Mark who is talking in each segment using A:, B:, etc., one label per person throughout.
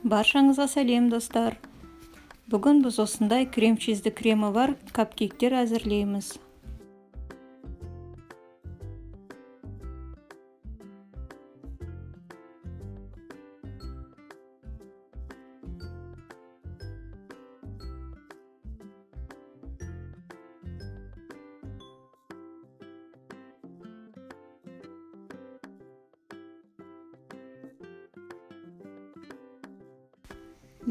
A: Баршаңызға сәлем, достар! Бүгін біз осындай крем-чизді кремі бар капкейктер әзірлейміз.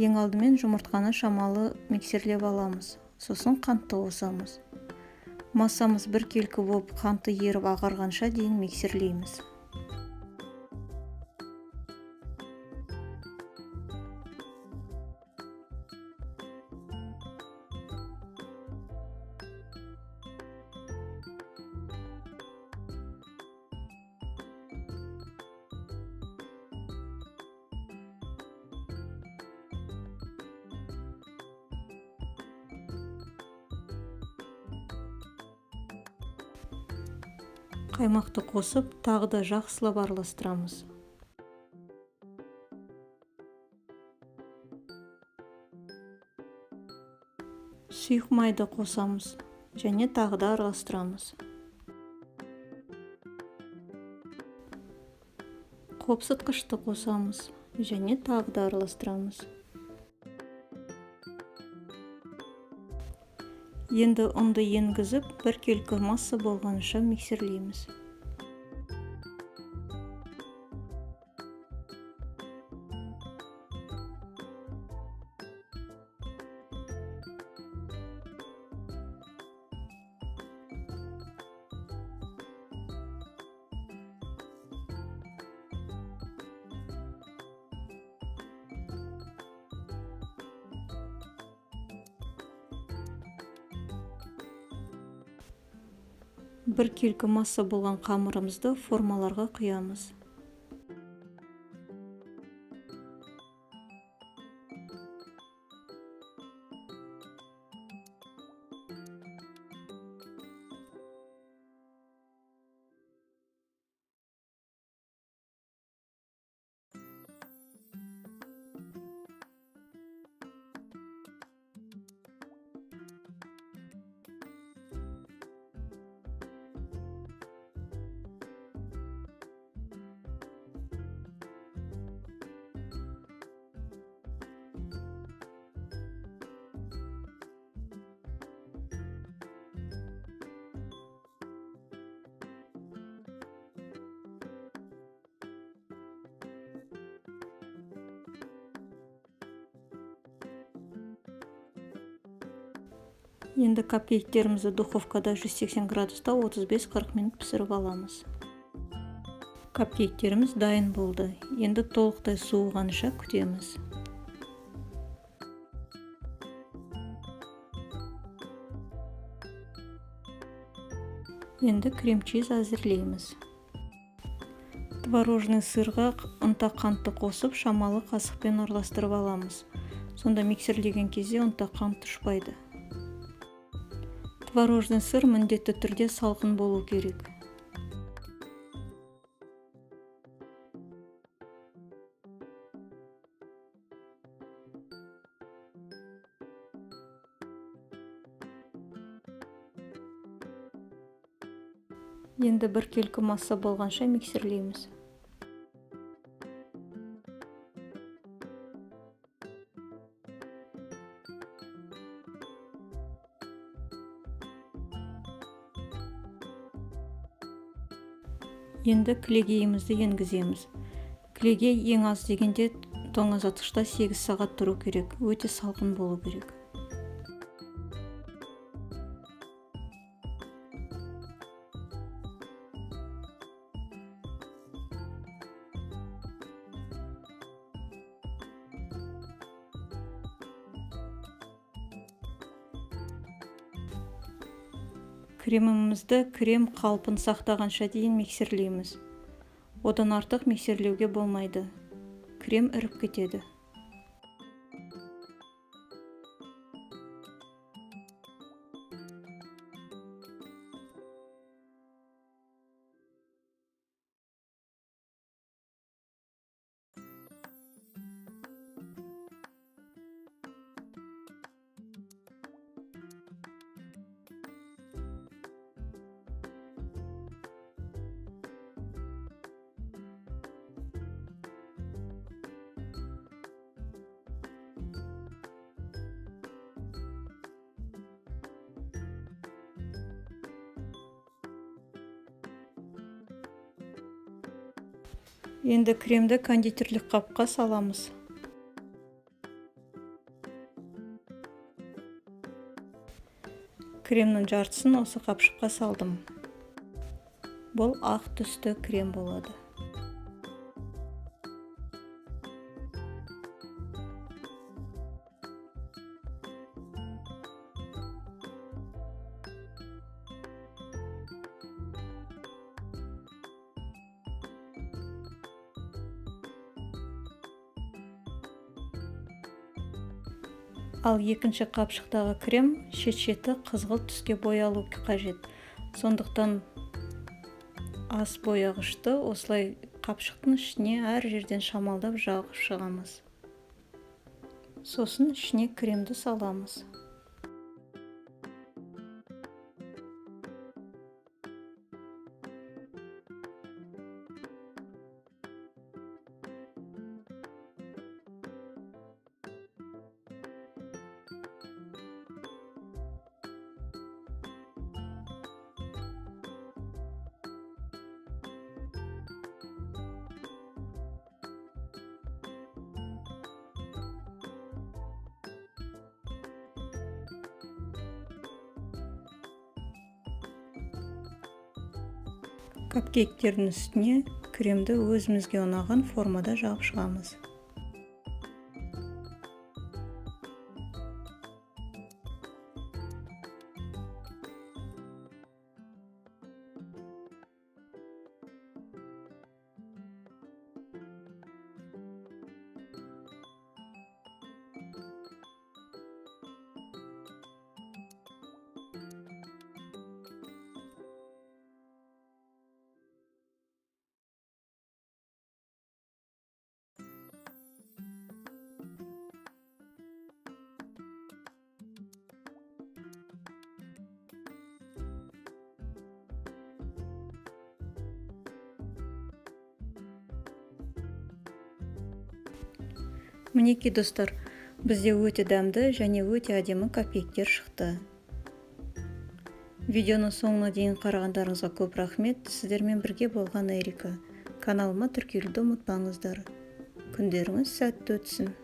A: Ең алдымен жұмыртқаны шамалы миксерлеп аламыз, сосын қантты қосамыз. Массамыз біркелкі болып, қанты еріп ағарғанша дейін миксерлейміз. Қаймақты қосып, тағы да жақсылап араластырамыз. Сұйық майды қосамыз және тағы да араластырамыз. Қопсытқышты қосамыз және тағы да араластырамыз. Енді ұнды енгізіп, біркелкі масса болғанша миксерлейміз. Біркелкі масса болған қамырымызды формаларға құямыз. Енді капкейктерімізді духовкада 180 градуста 35-40 минут пісіріп аламыз. Капкейктеріміз дайын болды. Енді толықтай суығанша күтеміз. Енді крем-чиз әзірлейміз. Творожный сырға ұнтақ қантты қосып, шамалы қасықпен араластырып аламыз. Сонда миксерлеген кезде ұнтақ қант ұшпайды. Творожный сыр міндетті түрде салқын болу керек. Енді біркелкі масса болғанша миксерлейміз. Енді кілегейімізді енгіземіз. Кілегей ең аз дегенде тоңазытқышта 8 сағат тұру керек, өте салқын болу керек. Кремімізді крем қалпын сақтағанша дейін миксерлейміз. Одан артық миксерлеуге болмайды. Крем іріп кетеді. Енді кремді кондитерлік қапқа саламыз. Кремнің жартысын осы қапшыққа салдым. Бұл ақ түсті крем болады. Ал екінші қапшықтағы крем шет-шеті қызғылт түске боялу қажет. Сондықтан ас бояғышты осылай қапшықтың ішіне әр жерден шамалдап жағып шығамыз. Сосын ішіне кремді саламыз. Капкейктердің үстіне кремді өзімізге ұнаған формада жағып шығамыз. Мінекей, достар, бізде өте дәмді және өте әдемі капкейктер шықты. Видеоның соңына дейін қарағандарыңызға көп рахмет. Сіздермен бірге болған Эрика. Каналыма тіркелуді ұмытпаңыздар. Күндеріңіз сәтті өтсін.